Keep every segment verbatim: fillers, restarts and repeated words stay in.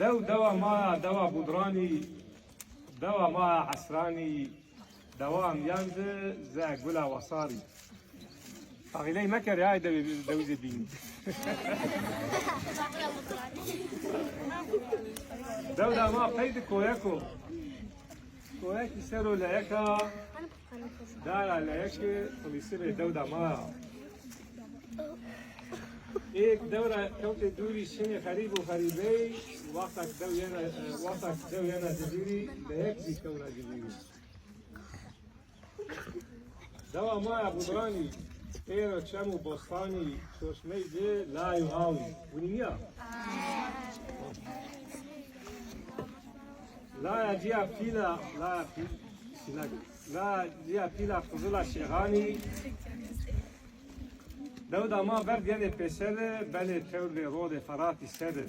Dew dewa ma ya, dewa Budranî, dewa ma ya Esranî, dewa miyan de ze gula wasarî. Taxîley mekerê, ay dewê, dewizê bînî. Dewda ma qey di koyek o. Koyekî ser o leyeka, dara leyekî xilîsirê dewda ma ya. Êk dewra kewtê dûrî şinê xerîb û xerîbey, wexta ki dew yena, wexta ki dew yena civîrî, leyek zî kewna civîrî. Dewa ma ya Budranî, êro çem û bostanî, çorşmey ci lay û awî. Winî nîya? Laya ci ya pîl a, laya pîl, sînek. Laya ci ya pîl a Qizila Şêxanî. Dewda ma ver yenê pêser de, benê tewrê rodê Feratî ser de.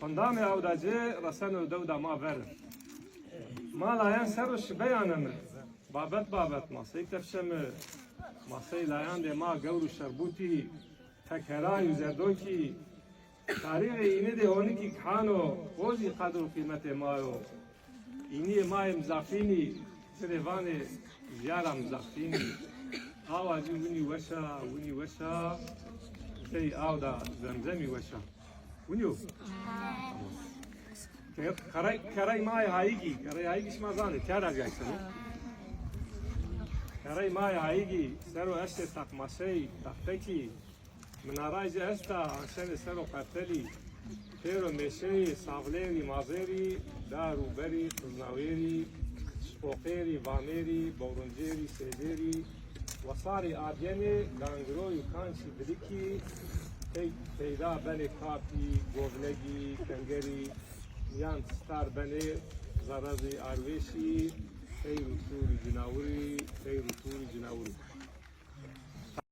Qundamê awda ci reseno dewda ma ver. Ma layan ser o şibeyan eme. Babet babet masey tefşeme. Masey layandê ma gewr û şerbûtî, tekeray û zerdokî. Tarîxê înî de honikî kihan o, o zî qedr û qîmetê ma yo. Înîyê ma yê Mizafînî, ci rê vanê Jiyara Mizafînî. Awa ci winî weş a, winî weş a. Sey awda Zemzemî weş a. Winî yo? Ke-, kerey, kerey ma yê Hayîgî, kerey Hayîgî şima zanê, kera cayse no. Kerey ma yê Hayîgî, ser o estê teqmasey, textekî, minaray ci esta, anşenê ser o qertelî, pêro mêşeyî, savlêrî, mazêrî, dar û berî, qiznawêrî, şipoqêrî, vamêrî, bowrincêrî, sêdêrî, wesarî abyenê, gangiroy û kançî bilikî, pey peyda benê kapî, govlegî, kengerî, mîyan star benê, zerezî arwêşî, teyr û tûrî cinawirî, teyr û tûrî cinawirî.